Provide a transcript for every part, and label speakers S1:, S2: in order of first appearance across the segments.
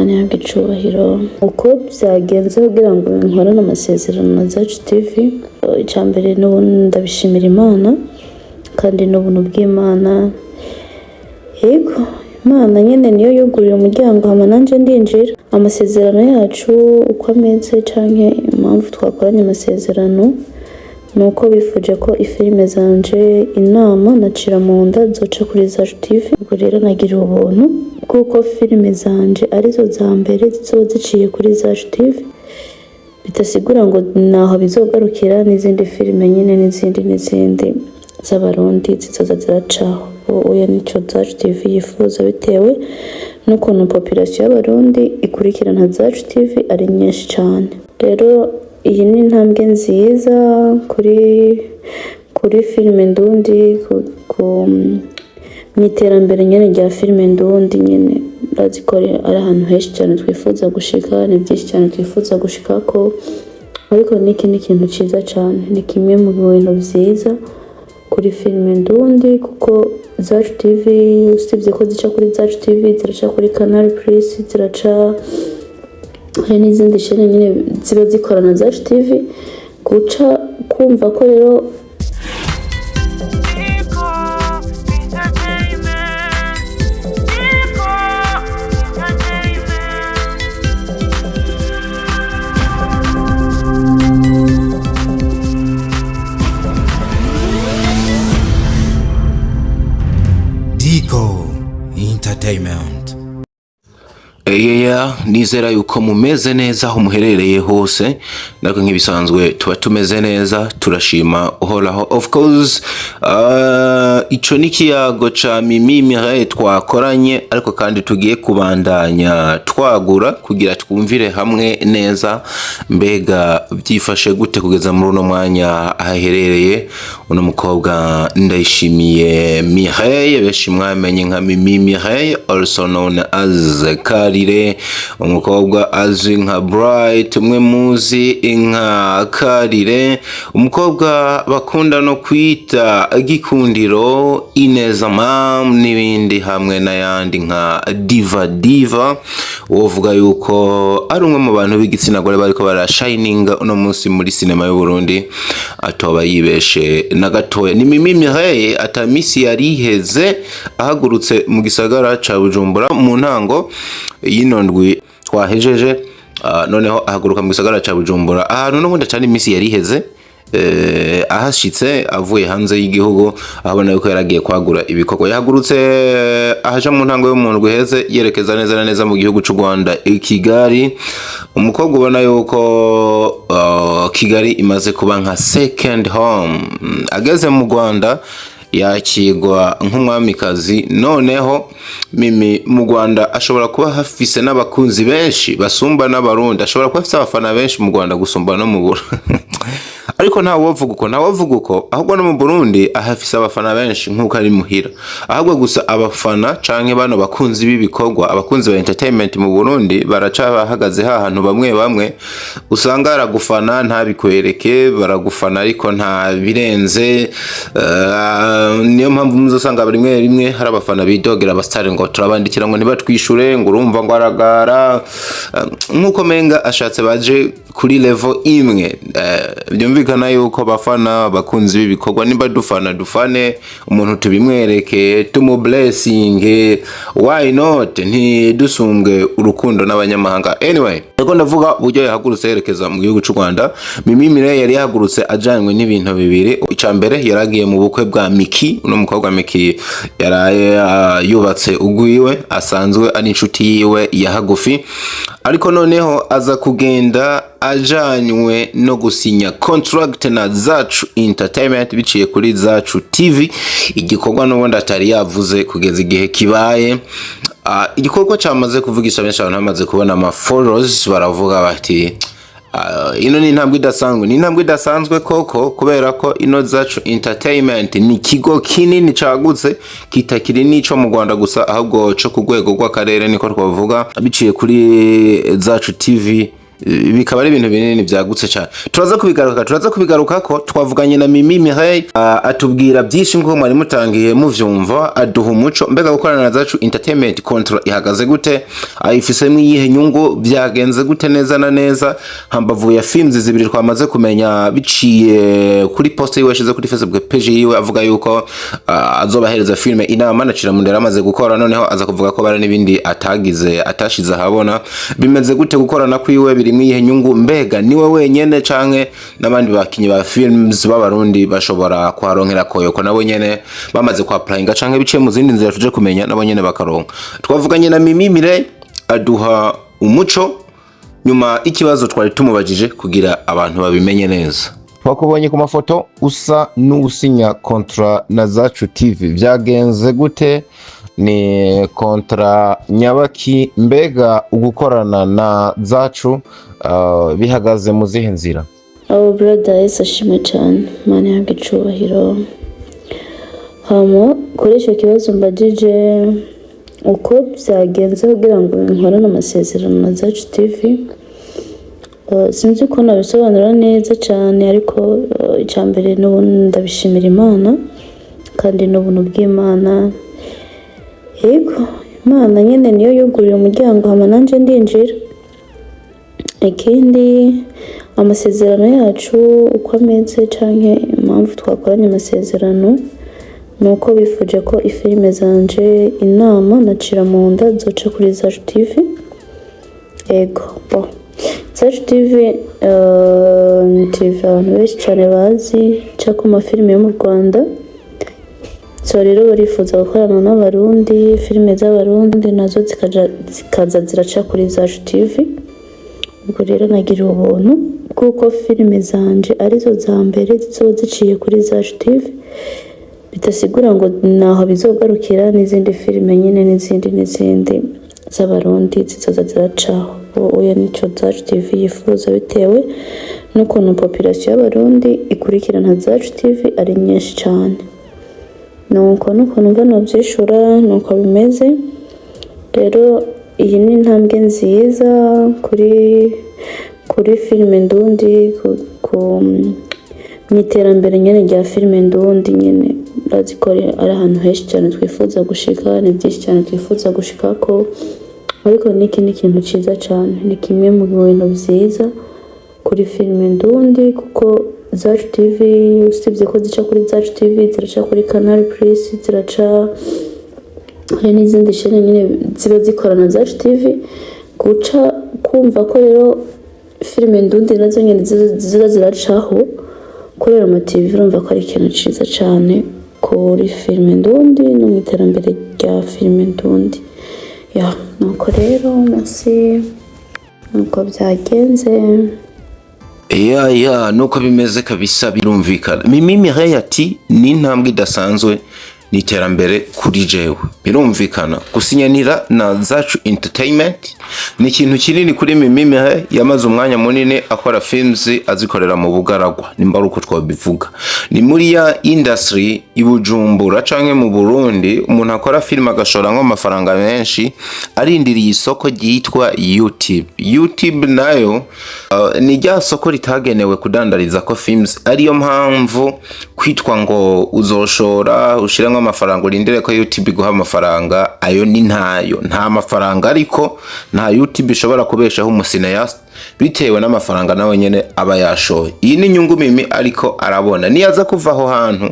S1: Imana ihabwe icubahiro. Uko byagenze kugira ngo nkorane amasezerano na Zacu TV, icya mbere n'ubu ndabishimira Imana kandi n'ubuntu bw'Imana. Yego, Imana nyine niyo yuguriye umuryango, hama nanje ndinjira. Amasezerano yacu uko ameze canke impamvu twakoranye amasezerano, ni uko bifuje ko ifilime zanje Inama na Cira mu nda zoca kuri Zacu TV. Ubwo rero nagira ubuntu bw'uko filime zanje arizo za mbere zizoba ziciye kuri Zacu TV. Bidasigura ngo naho bizogarukira, n'izindi filime nyine n'izindi n'izindi z'Abarundi zizoza ziracaho. Oya, nico Zacu TV yifuza, bitewe n'ukuntu population y'Abarundi ikurikirana Zacu TV ari nyinshi cyane. Rero iyi ni intambwe nziza kuri filime ndundi, mu iterambere nyine rya filime ndundi nyine. Urazi ko ari ahantu henshi cyane twifuza gushika, ni byinshi cyane twifuza gushikako, ariko n'iki ni ikintu cyiza cyane, ni kimwe mu bintu byiza kuri filime ndundi, kuko Zacu TV, usibye ko zica kuri Zacu TV, ziraca kuri Canal Plus, ziraca, hari n'izindi chaîne nyine ziba zikorana na Zacu TV. Guca kumva ko rero
S2: Dico Entertainment. Dico Entertainment.
S3: Dico Entertainment.
S4: Yeah, nizera yuko mumeze neza aho muherereye hose. Natwe nk'ibisanzwe tuba tumeze neza, turashima Uhoraho. Of course, ico ni ikiyago ca Mimi Mireille twakoranye, ariko kandi tugiye kubandanya twagura kugira twumvire hamwe neza mbega byifashe gute kugeza muri uno mwanya ahaherereye uno mukobwa Ndayishimiye Mireille, benshi mwamenye nka Mimi Mireille, also known as Karire, umukobwa azwi nka Bright, umwe muzi nka Karire, umukobwa bakunda no kwita Gikundiro, Ineza Mam n'ibindi, hamwe n'ayandi nka Diva Diva. Wovuga yuko ari umwe mu bantu b'igitsina gore bariko barashininga uno munsi muri sinema y'u Burundi, atoba yibeshe na gatoya. Ni Mimi Mireille atamisi yari iheze ahagurutse mu gisagara ca Bujumbura mu ntango y'ino ndwi twahejeje. Noneho ahaguruka mu gisagara ca Bujumbura, ahantu n'ubundi atari imisi yari iheze ahashitse avuye hanze y'igihugu, ahabona yuko yaragiye kwagura ibikorwa. Yahagurutse ahaja mu ntango y'umuntu iheze, yerekeza neza na neza mu gihugu c'u Rwanda, i Kigali. Umukobwa ubona yuko Kigali imaze kuba nka second home. Ageze mu Rwanda yakigwa nk'umwamikazi. Noneho Mimi mu Rwanda ashobora kuba hafise n'abakunzi benshi basumba n'Abarundi, ashobora kuba afise abafana benshi mu Rwanda gusumba no mu Burundi. Ariko nta wovuga uko, nta wovuga uko, ahubwo no mu Burundi ahafise abafana benshi nk'uko ari muhira. Ahubwo gusa abafana canke bano bakunzi b'ibikorwa, abakunzi ba entertainment mu Burundi, baraca bahagaze hahantu bamwe bamwe usanga aragufana ntabikwereke, baragufana ariko nta birenze. Niyo mpamvu muzosanga rimwe rimwe hari abafana bidogera abasitari ngo turabandikira ngo ntibatwishure, ngo urumva ngo aragara. Nk'uko menga ashatse baje kuri level imwe. Byumvikana yuko bafana, abakunzi b'ibikorwa, nimba dufana, dufane umuntu tubimwereke, tumublessinge, why not? Ntidusumbwe urukundo n'abanyamahanga. Anyway, ariko ndavuga uburyo yahagurutse yerekeza mu gihugu cy'u Rwanda. Mimi Mireille yari yahagurutse ajanywe n'ibintu bibiri. Icya mbere, yaragiye mu bukwe bwa Miki, uno mukobwa Miki yaraye yubatse ugwiwe, asanzwe ari inshuti yiwe ya hagufi. Ariko noneho aza kugenda ajanywe no gusinya contract na Zacu Entertainment biciye kuri Zacu TV, igikorwa n'ubundi atari yavuze kugeza igihe kibaye. Igikorwa cyamaze kuvugisha benshi, abantu bamaze kubona ama followers baravuga bati ino ni intambwe idasanzwe, ni intambwe idasanzwe koko, kubera ko ino Zacu Entertainment ni ikigo kinini cagutse, kitakiri n'ico mu Rwanda gusa, ahubwo co ku rwego rw'akarere, niko twavuga, biciye kuri Zacu TV. Bikaba ari ibintu binini byagutse cyane. Turaza kubigarukako. Twavuganye na Mimi Mireille, atubwira byinshi nk'uko mwari mutangiye muvyumva, aduha umuco. Mbega gukorana na Zacu Entertainment, contrat ihagaze gute? Ayifisemo iyihe nyungu? Byagenze gute neza na neza, hambavu ya films zibiri twamaze kumenya biciye kuri post yiwe yashize kuri Facebook page yiwe, avuga yuko azobahereza filme Inama na Ciramundera amaze gukora, noneho aza kuvuga ko bara n'ibindi atagize atashize ahabona. Bimeze gute gukorana kwiwe? Birimwo iyihe nyungu? Mbega niwe wenyene canke n'abandi bakinyi ba films b'Abarundi bashobora kuharonkera koyoko, nabo nyene bamaze ku applyinga canke biciye mu zindi nzira tuje kumenya, nabo nyene bakaronka? Twavuganye na Mimi Mireille, aduha umuco nyuma ikibazo twari tumubajije kugira abantu babimenye neza. Twakubonye ku mafoto usa n'usinya contrat na Zacu TV, byagenze gute? Ni contrat nyabaki? Mbega ugukorana na Zacu bihagaze mu zihe nzira?
S1: Abo brother, Yesu ashimwe cyane, Imana ihabwe icubahiro. Hama kuri icyo kibazo mbajije, uko byagenze kugira ngo nkorane amasezerano na Zacu TV, sinzi uko nabisobanura neza cyane, ariko icya mbere n'ubu ndabishimira Imana kandi n'ubuntu bw'Imana. Yego, Imana nyine niyo yuguruye umuryango, hama nanjye ndinjira. Ikindi, amasezerano yacu uko ameze canke impamvu twakoranye amasezerano, ni uko bifuje ko ifilime zanje Inama na Ciramunda zoca kuri Zacu TV. Ego, bo Zacu TV ni TV abantu benshi cyane bazi ica ku mafilime yo mu Rwanda. So rero barifuza gukorana n'Abarundi, filime z'Abarundi nazo zikaza ziraca kuri Zacu TV. Ubwo rero nagira ubuntu bw'uko filime zanje arizo za mbere zizoba ziciye kuri Zacu TV. Bidasigura ngo naho bizogarukira, n'izindi filime nyine n'izindi n'izindi z'Abarundi zizoza ziracaho. Ubu nico Zacu TV yifuza, bitewe n'ukuntu population y'Abarundi ikurikirana Zacu TV ari nyinshi cyane. Nuko nukuntu mva novyishura, nuko bimeze. Rero iyi ni intambwe nziza kuri filime ndundi, mu iterambere nyene rya filime ndundi nyene. Urazi ko ari ahantu henshi cyane twifuza gushika, ni byinshi cyane twifuza gushikako, ariko niki ni ikintu ciza cyane, ni kimwe mu bintu vyiza kuri filime ndundi, kuko Zacu TV, usibye ko zica kuri Zacu TV, ziraca kuri Canal Plus, ziraca, hari n'izindi chaîne nyine ziba zikorana Zacu TV. Guca kumva ko rero filime ndundi nazo nyine ziza ziracaho kubera ama TV, urumva ko ari ikintu ciza cyane kuri filime ndundi no mu iterambere rya filime ndundi. Ya, nuko rero munsi nuko byagenze.
S4: Ya, nuko bimeze kabisa, birumvikana. Mimi Mireille ati ni intambwe idasanzwe, ni iterambere kuri jewe. Birumvikana, gusinyanira na Zacu Entertainment ni ikintu kinini kuri Mimi Mireille. Yamaze umwanya munini akora films azikorera mu bugaragwa, nimba ari uko twabivuga. Ni muri ya industry i Bujumbura canke mu Burundi, umuntu akora film agashoramwo amafaranga menshi, arindiriye isoko ryitwa YouTube. YouTube nayo ni rya soko ritagenewe kudandariza ko films, ariyo mpamvu kwitwa ngo uzoshora ushiremwo amafaranga urindire ko YouTube iguha amafaranga, ayo ni ntayo, nta mafaranga. Ariko nta YouTube ishobora kubeshaho umu cinéaste bitewe n'amafaranga nawe nyene aba yashoye. Iyi ni inyungu Mimi ariko arabona niyaza kuva aho hantu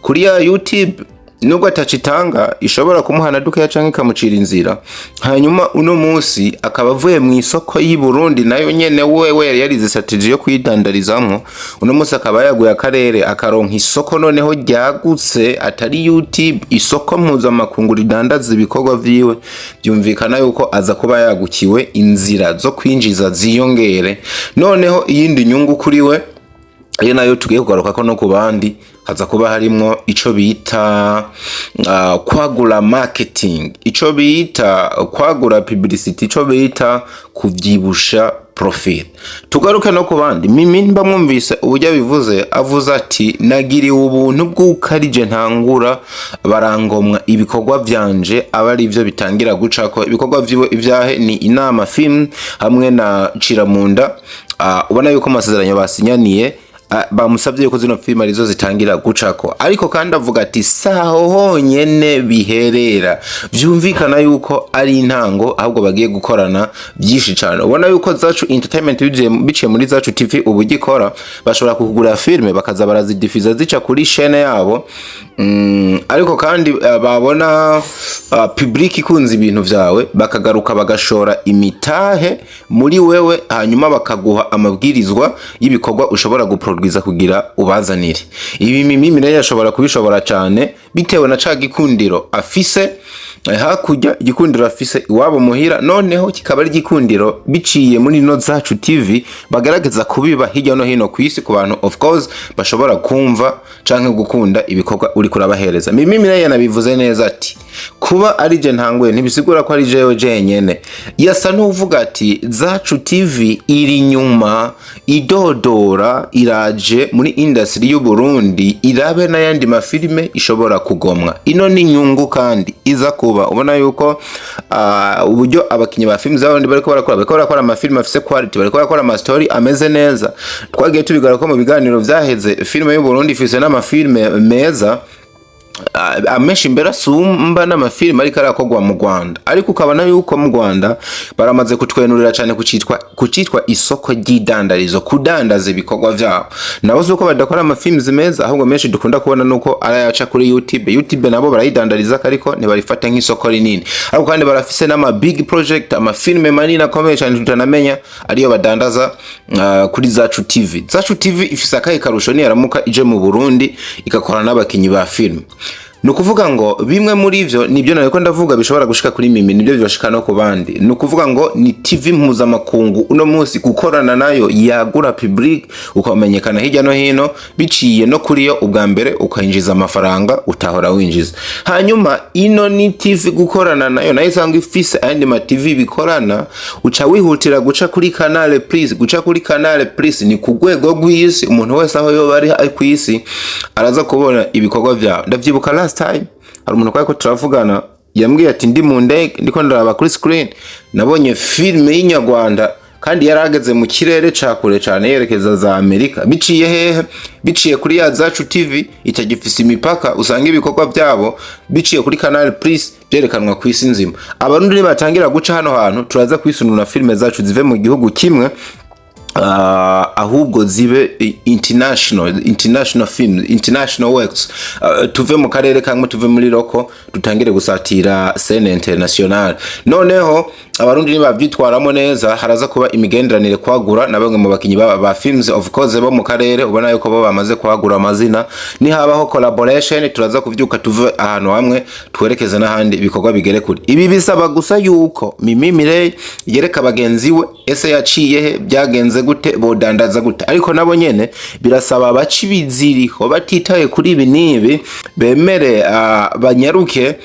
S4: kuri ya YouTube, nubwo atacitanga, ishobora kumuha na dukeya canke ikamucira inzira. Hanyuma uno munsi akaba avuye mu isoko y'i Burundi, nayo nyene wewe yari yarize strategy yo kuyidandarizamwo. Uno munsi akaba yaguye akarere, akaronka isoko noneho ryagutse, atari YouTube, isoko mpuzamakungu ridandaza ibikorwa vyiwe. Byumvikana yuko aza kuba yagukiwe, inzira zo kwinjiza ziyongere. Noneho iyindi nyungu kuri we, iyo nayo tugiye kugaruka ko no ku bandi, haza kuba harimwo ico bita kwagura marketing, ico bita kwagura publicity, ico bita kuvyibusha. Profil. Tugaruke no ku bandi. Mimi, mba mwumvise uburyo abivuze, avuze ati: "Nagiriwe ubuntu bw'uko ari je ntangura, barangomwa ibikorwa vyanje aba ari byo bitangira gucako." Ibikorwa vyiwe ivyahe? Ni Inama Film hamwe na Ciramunda. Ubona yuko amasezerano basinyaniye, bamusabye yuko zino filime arizo zitangira gucako. Ariko kandi avuga ati saho honyene biherera, vyumvikana yuko ari intango, ahubwo bagiye gukorana byinshi cane. Ubona yuko Zacu Entertainment biciye muri Zacu TV ubu gikora, bashobora kugura filime bakaza barazidifiza zica kuri chaîne yabo. Ariko kandi babona public ikunze ibintu vyawe, bakagaruka bagashora imitahe muri wewe, hanyuma bakaguha amabwirizwa y'ibikorwa ushobora guproduza kugira ubazanire ibi. Mimi Mireille ashobora kubishobora cane bitewe na ca gikundiro afise hakurya, igikundiro afise iwabo muhira, noneho kikaba ari igikundiro biciye muri no Zacu TV bagerageza kubiba hirya no hino ku isi, ku bantu of course bashobora kumva canke gukunda ibikorwa uri kurabahereza. Mimi Mireille yanabivuze neza ati: "Kuba ari je ntanguye ntibisigura ko ari jewe jenyene." Yasa n'uvuga ati Zacu TV iri nyuma idodora, iraje muri industry y'u Burundi, irabe n'ayandi mafilime ishobora kugomwa. Ino ni inyungu kandi iza kuba ubona yuko uburyo abakinyi ba filime z'abarundi bariko barakora amafilime afise quality, bariko barakora ama story ameze neza. Twagiye tubigaruka mu biganiro vyaheze, filime y'u Burundi ifise n'amafilime meza, amenshi imbere asumba n'amafilime ariko arakorwa mu Rwanda. Ariko ukabona yuko mu Rwanda baramaze kutwenurira cyane kucitwa isoko ry'idandarizo, kudandaza ibikorwa vyabo. Nabo si uko badakora amafilms meza, ahubwo menshi dukunda kubona nuko arayaca kuri YouTube. YouTube nabo barayidandariza, ariko ntibarifata nk'isoko rinini. Ariko kandi barafise n'ama big project, amafilme manini akomeye cyane tutanamenya, ariyo badandaza kuri Zacu TV. Zacu TV ifise akahe karusho niyaramuka ije mu Burundi igakora n'abakinyi ba filme? Ni ukuvuga ngo bimwe muri ivyo nibyo nariko ndavuga bishobora gushika kuri Mimi, nibyo bibashika no ku bandi. Ni ukuvuga ngo ni TV mpuzamakungu uno munsi, gukorana nayo yagura public, ukamenyekana hirya no hino biciye no kuri yo. Ubwa mbere ukinjiza amafaranga utahora winjiza. Hanyuma ino ni TV gukorana nayo, nayo isanga ifise ayandi ma TV bikorana, uca wihutira guca kuri Canal Plus. Guca kuri Canal Plus ni ku rwego rw'isi, umuntu wese aho yoba ari ku isi araza kubona ibikorwa vyawe. Ndavyibuka last time hari umuntu twari ko turavugana, yambwiye ati: "Ndi mu ndege, ndiko ndaraba kuri screen, nabonye filime y'inyarwanda." Kandi yari ageze mu kirere ca kure cane yerekeza za Amerika. Biciye hehe? Biciye kuri ya Zacu TV itagifise imipaka. Usanga ibikorwa byabo biciye kuri Canal Plus byerekanwa ku isi nzima. Abarundi nibatangira guca hano hantu, turaza kwisununa, filime zacu zive mu gihugu kimwe, ahubwo zibe international film, international works. Tuve mu karere kamwe, tuve muri local, dutangire gusatira scène international. Noneho abarundi nibavyitwaramo neza, haraza kuba imigenderanire, kwagura na bamwe mu bakinyi ba films of course bo mu karere, ubona yuko bo bamaze kwagura amazina. Nihabaho collaboration, turaza kuvyuka tuve ahantu hamwe twerekeze n'ahandi, ibikorwa bigere kure. Ibi bisaba gusa yuko Mimi Mireille yereka bagenzi we ese yaciye he, byagenze gute, bodandaza gute. Ariko nabo nyene birasaba baca ibiziriko batitaye kuri ibi n'ibi, bemere banyaruke,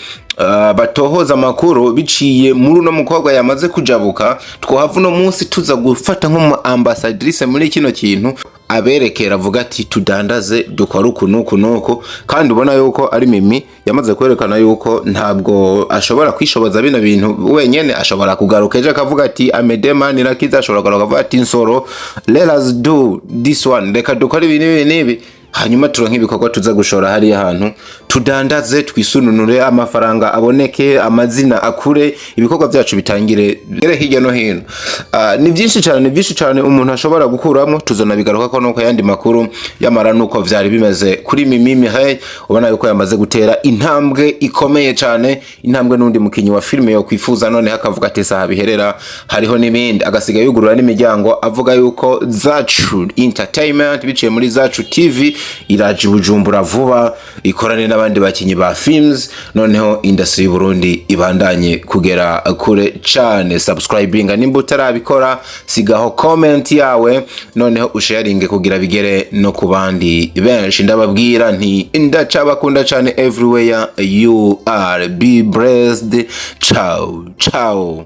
S4: batohoza amakuru biciye muri uno mukobwa yamaze kujabuka. Twohava uno munsi tuza gufata nk'umu ambassadrice muri kino kintu, aberekera, avuga ati: "Tudandaze, dukore uku nuku nuku." Kandi ubona yuko ari Mimi yamaze kwerekana yuko ntabwo ashobora kwishoboza bino bintu wenyene. Ashobora kugaruka ejo akavuga ati Amedema Nirakiza, ashobora kugaruka akavuga ati Nsoro, let us do this one, reka dukore ibi n'ibi n'ibi, hanyuma turonke ibikorwa tuza gushora hariya hantu, tudandaze, twisununure, amafaranga aboneke, amazina akure, ibikorwa byacu bitangire bigere hirya no hino. Ni byinshi cyane, ni byinshi cyane umuntu ashobora gukuramo. Tuzona bigaruka ko nuko yandi makuru yamara nuko vyari bimeze kuri Mimi Mireille, ubona yuko yamaze gutera intambwe ikomeye cyane, intambwe n'undi mukinyi wa filime yo kwifuza. None akavuga ati saha biherera, hariho n'ibindi, agasiga yugurura n'imiryango, avuga yuko Zacu Entertainment biciye muri Zacu TV iraje i Bujumbura vuba, ikorane n'abandi bakinyi ba films, noneho industry y'u Burundi ibandanye kugera kure cane. Subscribinga nimba utarabikora, sigaho comment yawe, noneho usharinge kugira bigere no ku bandi benshi. Ndababwira nti ndacabakunda cane everywhere you are. Be blessed. Ciao ciao.